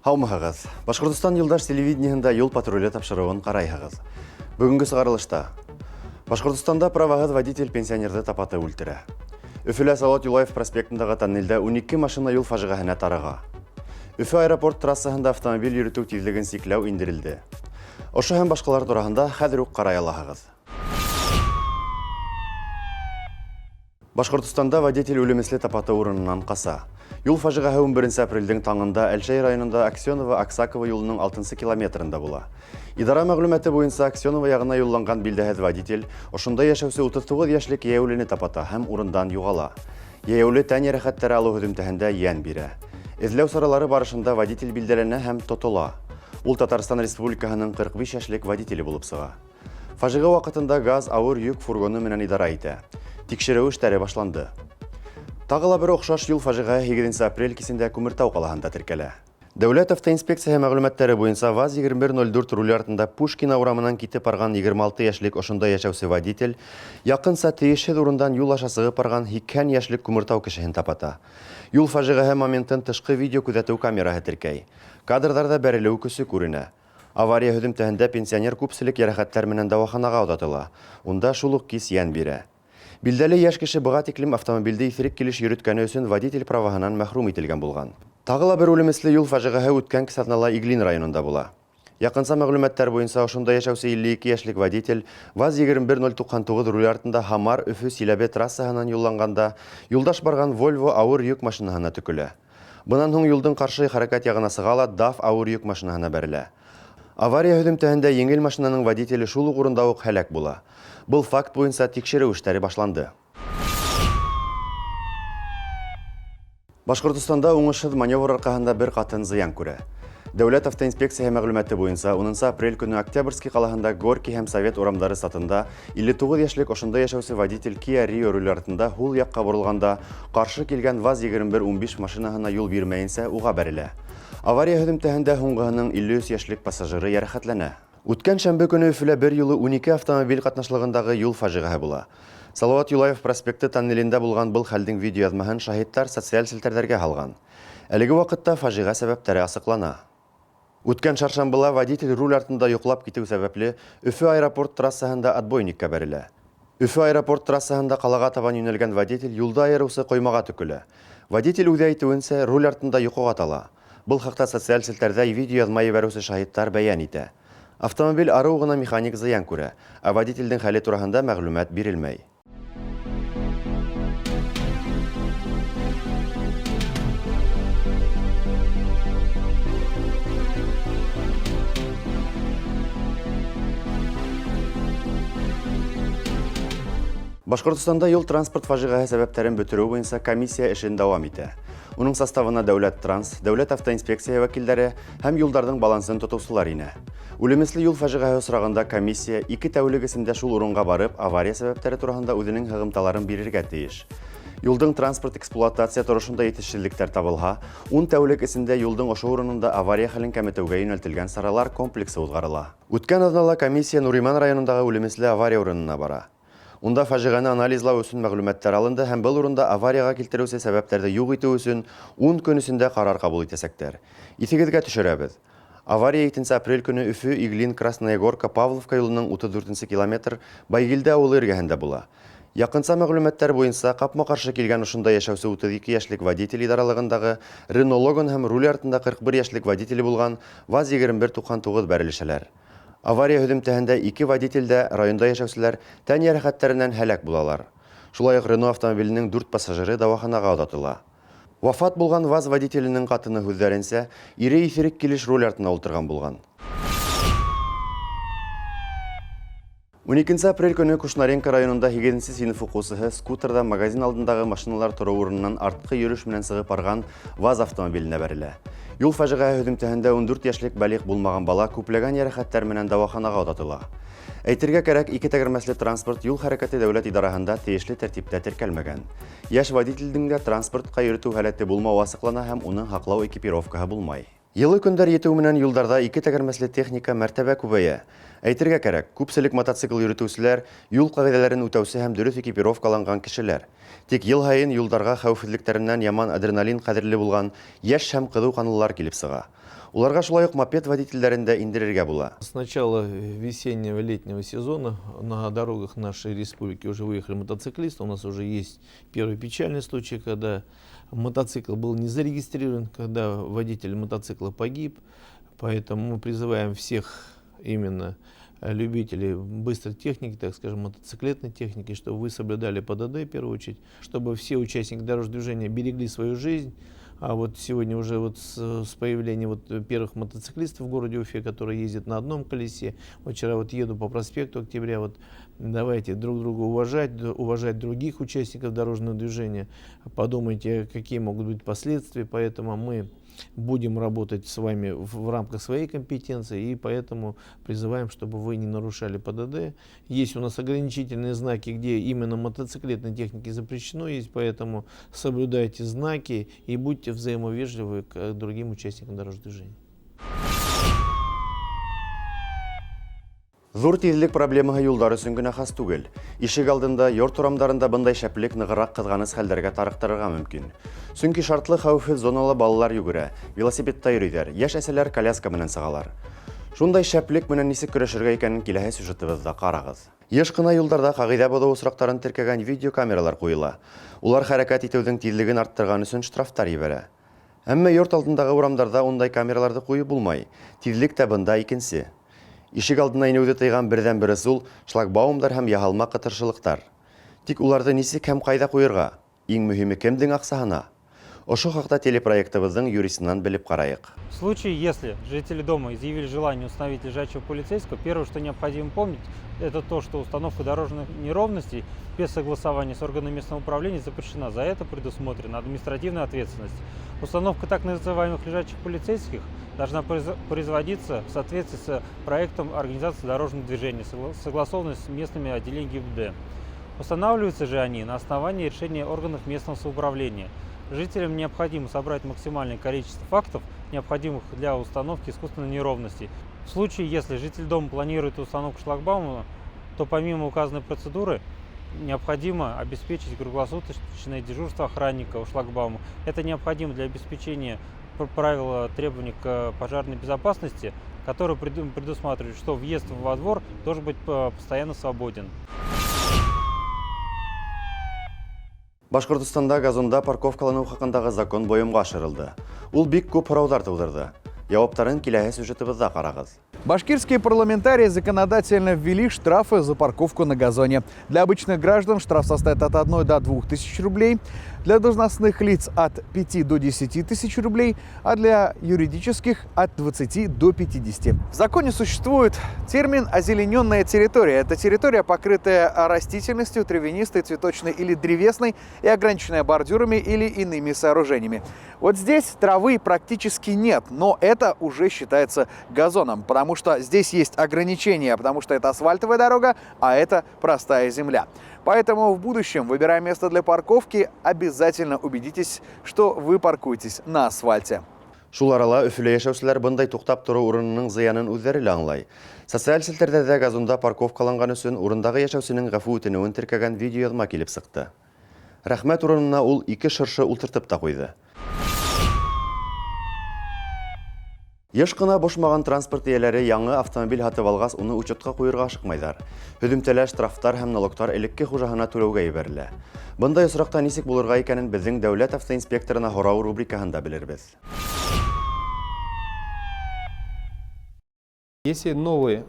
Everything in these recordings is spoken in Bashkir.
Һаумыһығыҙ! Башҡортостан юлдаш телевидениеһында юл патруле тапшырыуын ҡарайһығыҙ. Бөгөнгө сығарылышта Башҡортостанда праваһыҙ водитель пенсионерҙы тапатып үлтерә. Өфөлә Салауат Юлаев проспектындағы тоннелдә 12 машина юл фажиғәһенә тарыға. Өфө аэропорт трассаһында автомобиль йөрөтөү тиҙлеген сикләү индерелде. Ошо һәм башҡалар тураһында хәҙер үк ҡарай алаһығыҙ. Башҡортостанда водитель үлемесле тапаты урынынан ҡаса. Юл фажиғәһе 11 апрелдең таңында Әлшәй районында Аксенова-Аксакова юлының 6 километрында була. Идара мәғлүмәте буйынса Аксенова яғына юлланған билдәһеҙ водитель ошонда йәшәүсе 39 йәшлек йәйәүлене тапата һәм урындан юғала. Йәйәүле тән йәрәхәттәре алыу һөҙөмтәһендә йән бирә. Эҙләү саралары барышында водитель билдәләнә һәм тотола. Ул Татарстан Республикаһының 45 йәшлек водителе булып сыға. Фажиғә ваҡытында ГАЗ ауыр йөк фургоны менән идара итә. Тикшереү эштәре башланды. Тағы ла бер оҡшаш юл фажиғәһе 8 апрель кисендә Күмертау ҡалаһында теркәлә. Дәүләт автоинспекцияһы мәғлүмәттәре буйынса ВАЗ 2104 руль артында Пушкина урамынан китеп барған 26 йәшлек ошонда йәшәүсе водитель яҡынса тейешһеҙ урындан юл аша сығып барған 80 йәшлек Күмертау кешеһен тапата. Юл фажиғәһе моментын тышҡы видео күҙәтеү камераһы теркәй. Кадрҙарҙа бәрелеү көсө күренә. Авария һөҙөмтәһендә пенсионер күпселек йәрәхәттәр менән дауаханаға оҙатыла. Унда шул уҡ кис йән бирә. Билдәле йәш кеше быға тиклем автомобилде иҫерек килеш йөрөткәне өсөн водитель праваһынан мәхрүм ителгән булған. Тағы ла бер үлемесле юл фажиғәһе үткән кис аҙнала Иглин районында була. Яҡынса мәғлүмәттәр буйынса ошонда йәшәүсе 52 йәшлек водитель ВАЗ 21099 руль артында Һамар Өфө Силәбе трассаһынан юлланғанда юлдаш барған Volvo ауыр йөк машинаһына төкөлә. Бынан һуң юлдың ҡаршы хәрәкәт яғына сыға ла DAF ауыр йөк машинаһына бәрелә. Авария һөҙөмтәһендә еңел машинаның водителе шул уҡ урында уҡ һәләк була. Был факт буйынса тикшереү эштәре башланды. Башҡортостанда уңышһыҙ маневр арҡаһында бер ҡатын зыян күрә. Дәүләт автоинспекцияһы мәғлүмәте буйынса 10 апрель көнө Октябрьский ҡалаһында Горький һәм Совет урамдары сатында 59 йәшлек ошонда йәшәүсе водитель Kia Rio руль артында һул яҡҡа боролғанда ҡаршы килгән ВАЗ 2115 машинаһына юл бирмәйенсә уға бәрелә. Авария һөҙөмтәһендә һуңғыһының 53 йәшлек пассажиры йәрәхәтләнә. Үткән шәмбе көнө Өфөлә бер юлы 12 автомобиль ҡатнашлығындағы юл фажиғәһе була. Салауат Юлаев проспекты тоннелендә булған был хәлдең видеояҙмаһын шаһиттар социаль селтәрҙәргә һалған. Әлеге ваҡытта фажиғә сәбәптәре асыҡлана. Үткән шаршамбыла водитель руль артында йоҡлап китеү сәбәпле Өфө аэропорт трассаһында отбойникка бәрелә. Өфө аэропорт трассаһында ҡалаға табан йүнәлгән водитель юлда айырыусы ҡоймаға төкөлә. Водитель үҙе әйтеүенсә, руль артында йоҡоға тала. Был хаҡта социаль селтәрҙә видеояҙма ебәреүсе шаһиттар бәйән итә. Автомобиль арыу ғына механик зыян күрә, ә водителдең хәле тураһында мәғлүмәт бирелмәй. Башҡортостанда юл-транспорт фажиғәһе сәбәптәрен бөтөрөү буйынса комиссия эшен дауам итә. Уның составына Дәүләт транс, Дәүләт автоинспекцияһы вәкилдәре һәм юлдарҙың балансын тотоусылар инә. Үлемесле юл фажиғәһе осрағында комиссия 2 тәүлек эсендә шул урынға барып, авария сәбәптәре тураһында үҙенең һығымталарын бирергә тейеш. Юлдың транспорт эксплуатация торошонда етешһеҙлектәр табылһа, 10 тәүлек эсендә юлдың ошо урынында авария хәлен кәметеүгә йүнәлтелгән саралар комплексы уҙғарыла. Үткән аҙнала комиссия Нуриман районындағы үлемесле авария урынына бара. Унда фажиғәне анализлау өсөн мәғлүмәттәр алынды һәм был урында аварияға килтереүсе сәбәптәрҙе юҡ итеү өсөн 10 көн эсендә ҡарар ҡабул итәсәктәр. Иҫегеҙгә төшөрәбеҙ. Авария 2 апрель көнө Өфө, Иглин, Красная Горка, Павловка юлының 34 километр Байгилде ауылы эргәһендә була. Яҡынса мәғлүмәттәр буйынса ҡапма-ҡаршы килгән ошонда йәшәүсе 32 йәшлек водитель идаралығындағы Рено Логан һәм руль артында 41 йәшлек водителе булған ВАЗ 2199 бәрелешәләр. Авария һөҙөмтәһендә 2 водитель дә районда йәшәүселәр тән йәрәхәттәренән һәләк булалар. Шулай уҡ Рено автомобиленең 4 пассажиры дауаханаға оҙатыла. Вафат булған ВАЗ водителенең ҡатыны һүҙҙәренсә, ире иҫерек килеш руль артына ултырған булған. 12 апрель көне Кушнаренко районында 8 сыйныф укучысы скутерда магазин алдындагы машиналар тору урыныннан арткы йөреш менән чыгып барган ВАЗ автомобиленә бәрелә. Юл фаҗигаһе һөҙөмтәһендә 14 яшьлек балигъ булмаган бала күпләгән ярәхәттәр менән дәваханага озатыла. Әйтергә кәрәк, ике тәгәрмәсле транспорт юл хәрәкәте дәүләт идарәһендә тиешле тәртиптә теркәлмәгән. Яшь водительдең дә транспортка йөртү һәләте булмавы асыклана һәм уның һаклау экипировкаһы булмай. Йылы көндәр етү менән юлдарда ике тәгәрмәсле техника мәртәбә күбәя. Әйтергә кәрәк, күпселек мотоцикл йөрөтөүселәр юл кагыйдәләрен үтәүсе һәм дөрес экипировкаланган кешеләр. Тик ел һаен юлдарга хәвефсезлекләреннән яман адреналин кадерле булган яшь һәм кызу канлылар килеп сыга. Уларга шулай ук мопед водительләрен дә индерергә була. С начала весеннего летнего сезона на дорогах нашей республики уже выехали мотоциклисты. У нас уже есть первый печальный случай, когда мотоцикл был не зарегистрирован, когда водитель мотоцикла погиб. Поэтому мы призываем всех именно любителей быстрой техники, так скажем, мотоциклетной техники, чтобы вы соблюдали ПДД в первую очередь, чтобы все участники дорожного движения берегли свою жизнь. А вот сегодня уже вот с появлением вот первых мотоциклистов в городе Уфе, которые ездят на одном колесе, вот вчера вот еду по проспекту Октября, вот давайте друг друга уважать, уважать других участников дорожного движения, подумайте, какие могут быть последствия, поэтому мы будем работать с вами в рамках своей компетенции, и поэтому призываем, чтобы вы не нарушали ПДД. Есть у нас ограничительные знаки, где именно мотоциклетной технике запрещено есть, поэтому соблюдайте знаки и будьте взаимовежливы к другим участникам дорожного движения. Зур тизлек проблемаһы юлдар өсөн генә хас түгел. Ишек алдында, йорт урамдарында бындай шәплек нығыраҡ ҡыҙғаныс хәлдәргә тарыҡтырырға мөмкин. Сөнки шартлы хәүефһеҙ зонала балалар йүгерә, велосипедта йөрөйҙәр, йәш әсәләр коляска менән сығалар. Шундай шәплек менән нисек көрәшергә икәнен киләһе сюжетыбыҙҙа ҡарағыҙ. Йыш ҡына юлдарҙа ҡағиҙә боҙоу осраҡтарын теркәгән видеокамералар ҡуйыла. Улар хәрәкәт итеүҙең тиҙлеген арттырған өсөн штрафтар ебәрә. Әммә йорт алдындағы урамдарҙа ундай камераларҙы ҡуйып булмай. Тиҙлек тә бында икенсе. Ишек алдына инеүҙе тыйған берҙән-бер ысул шлагбаумдар һәм яһалма ҡытыршылыҡтар. Тик уларҙы нисек һәм ҡайҙа ҡуйырға? Иң мөһиме кемдең аҡсаһына? Ошо хаҡта телепроектыбыҙҙың юристынан белеп ҡарайыҡ. В случае, если жители дома изъявили желание установить лежачего полицейского, первое, что необходимо помнить, это то, что установка дорожных неровностей без согласования с органами местного управления запрещена. За это предусмотрена административная ответственность. Установка так называемых лежачих полицейских должна производиться в соответствии с проектом организации дорожного движения, согласованной с местными отделениями ГИБДД. Устанавливаются же они на основании решения органов местного самоуправления. Жителям необходимо собрать максимальное количество фактов, необходимых для установки искусственной неровности. В случае, если житель дома планирует установку шлагбаума, то помимо указанной процедуры необходимо обеспечить круглосуточное дежурство охранника у шлагбаума. Это необходимо для обеспечения правила требований к пожарной безопасности, которые предусматривают, что въезд во двор должен быть постоянно свободен. Башҡортостанда газонда парковкаланыу хаҡындағы закон бойомға ашырылды. Ул бик күп һорауҙар тыуҙырҙы. Яуаптарын киләһе сюжетыбыҙҙа ҡарағыҙ. Башкирские парламентарии законодательно ввели штрафы за парковку на газоне. Для обычных граждан штраф составит от 1 до 2 тысяч рублей, для должностных лиц от 5 до 10 тысяч рублей, а для юридических от 20 до 50. В законе существует термин «озелененная территория». Это территория, покрытая растительностью, травянистой, цветочной или древесной и ограниченная бордюрами или иными сооружениями. Вот здесь травы практически нет, но это уже считается газоном, потому что здесь есть ограничения, потому что это асфальтовая дорога, а это простая земля. Поэтому в будущем, выбирая место для парковки, обязательно убедитесь, что вы паркуетесь на асфальте. Шул арала Өфөлә йәшәүселәр бындай туҡтап тороу урынының зыянын үҙҙәре лә аңлай. Социаль селтәрҙәрҙә газонда парковкаланған өсөн урындағы йәшәүсенең ғәфү үтенеүен теркәгән видеояҙма килеп сыҡты. Рәхмәт урынына ул ике шыршы ултыртып та ҡуйҙы. Йыш ҡына бошмаған транспорт эйәләре яңы автомобиль һатып алғас, уны учетҡа ҡуйырға ашыҡмайҙар. Һөҙөмтәлә штрафтар һәм налогтар элекке хужаһына түләүгә ебәрелә. Бындай осраҡта нисек булырға икәнен беҙҙең дәүләт автоинспекторына һорау рубрикаһында белербеҙ. Если новый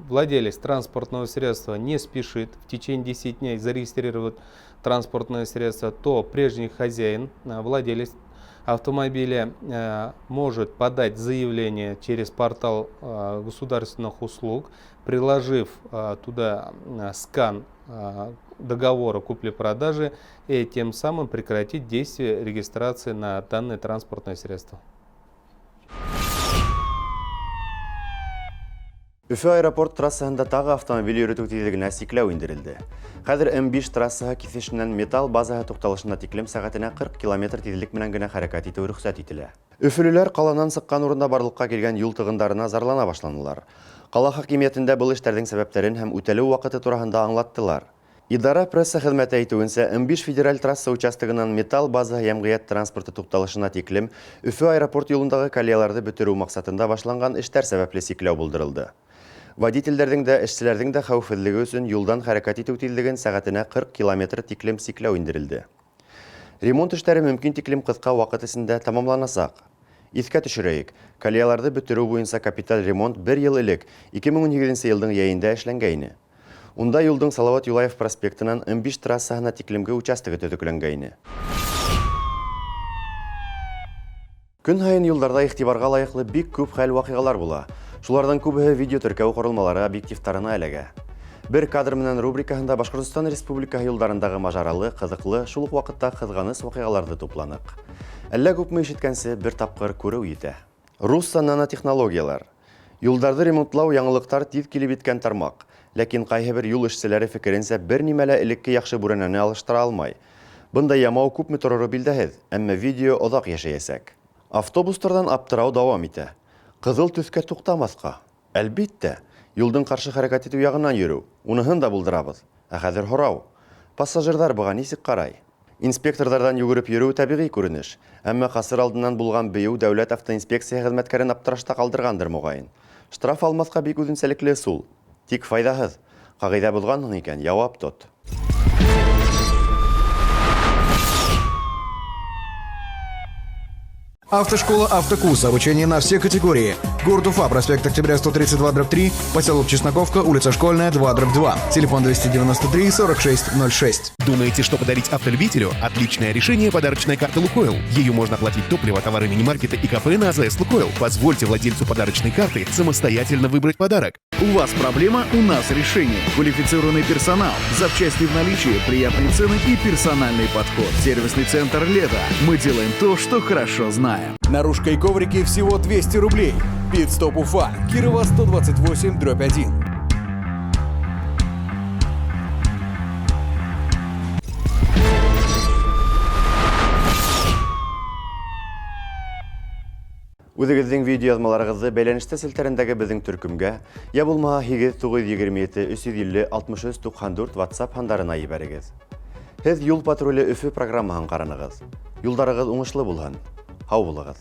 владелец транспортного средства не спешит в течение 10 дней зарегистрировать транспортное средство, то прежний хозяин, владелец автомобиля может подать заявление через портал государственных услуг, приложив туда скан договора купли-продажи и тем самым прекратить действие регистрации на данное транспортное средство. Өфө аэропорт трассаһында тағы автомобиль йөрөтөү тиҙлегенә сикләү индерелде. Хәҙер М5 трассаһы киҫешенән металл базаһы туҡталышына тиклем сәғәтенә 40 километр тиҙлек менән генә хәрәкәт итеү рөхсәт ителә. Өфөлөләр ҡаланан сыҡҡан урында барлыҡҡа килгән юл тығындарына зарлана башланылар. Ҡала хакимиәтендә был эштәрҙең сәбәптәрен һәм үтәлеү ваҡыты тураһында аңлаттылар. Идара пресса хеҙмәте әйтеүенсә, М5 федераль трасса участогынан металл базаһы йәмғиәт транспорты туҡталышына тиклем Өфө аэропорт юлындағы колеяларҙы бөтөрөү маҡсатында башланған эштәр сәбәпле сикләү булдырылды. Водителдәрҙең дә, эшселәрҙең дә хәүефһеҙлеге өсөн юлдан хәрәкәт итеү тиҙлеген сәғәтенә 40 километр тиклем сикләү индерелде. Ремонт эштәре мөмкин тиклем ҡыҫҡа ваҡыт эсендә тамамланасаҡ. Иҫкә төшөрәйек, колеяларҙы бөтөрөү буйынса капиталь ремонт бер йыл элек, 2018 йылдың йәйендә эшләнгәйне. Унда юлдың Салават Юлаев проспектынан М5 трассаһына тиклемге участогы төҙөкләнгәйне. Көн һайын юлдарҙа иғтибарға лайыҡлы бик күп хәл-ваҡиғалар була. Шуларҙың күбеһе видео теркәү ҡоролмалары объективтарына эләгә. Бер кадр менән рубрикаһында Башҡортостан Республикаһы юлдарындағы мажаралы, ҡыҙыҡлы, шул уҡ ваҡытта ҡыҙғаныс ваҡиғаларҙы тупланыҡ. Әллә күпме ишеткәнсе, бер тапҡыр күреү етә. Русса нанотехнологиялар. Юлдарҙы ремонтлау яңылыҡтар тиҙ килеп еткән тармаҡ. Ләкин ҡайһы бер юл эшселәре фекеренсә, бер нимә лә элекке яҡшы бүрәнәне алыштыра алмай. Бындай ямау күпме тороры билдәһеҙ, әммә видео оҙаҡ йәшәйәсәк. Автобустарҙан аптырау дауам итә. Ҡыҙыл төҫкә туҡтамаҫҡа. Әлбиттә, юлдың ҡаршы хәрәкәт итеү яғынан йөрөү. Уныһын да булдырабыҙ. Ә хәҙер һорау. Пассажирҙар быға нисек ҡарай? Инспекторҙарҙан йүгереп йөрөү тәбиғи күренеш. Әммә ҡасыр алдынан булған бейеү дәүләт автоинспекция хеҙмәткәрен аптырашта ҡалдырғандыр моғайын. Штраф алмаҫҡа бик үҙенсәлекле ысул. Тик файҙаһыҙ. Ҡағиҙә боҙғанһың икән, яуап тот. Автошкола «Автокурс». Обучение на все категории. Город Уфа, проспект Октября, 132/3, поселок Чесноковка, улица Школьная, 2/2. Телефон 293 46 06. Думаете, что подарить автолюбителю? Отличное решение – подарочная карта «Лукойл». Ею можно оплатить топливо, товары мини-маркета и кафе на АЗС «Лукойл». Позвольте владельцу подарочной карты самостоятельно выбрать подарок. У вас проблема, у нас решение. Квалифицированный персонал, запчасти в наличии, приятные цены и персональный подход. Сервисный центр «Лето». Мы делаем то, что хорошо знаем. Наружка и коврики всего 200 рублей. Пит-стоп Уфа. Кирова 128/1. Үҙегеҙҙең видеояҙмаларығыҙҙы бәйләнештә селтәрендәге беҙҙең төркөмгә, йә булмаһа 8 927 350 63 94 WhatsApp һандарына ебәрегеҙ. Һеҙ Юл патруле Өфө программаһын ҡаранығыҙ. Юлдарығыҙ уңышлы булһын. Һау булығыҙ.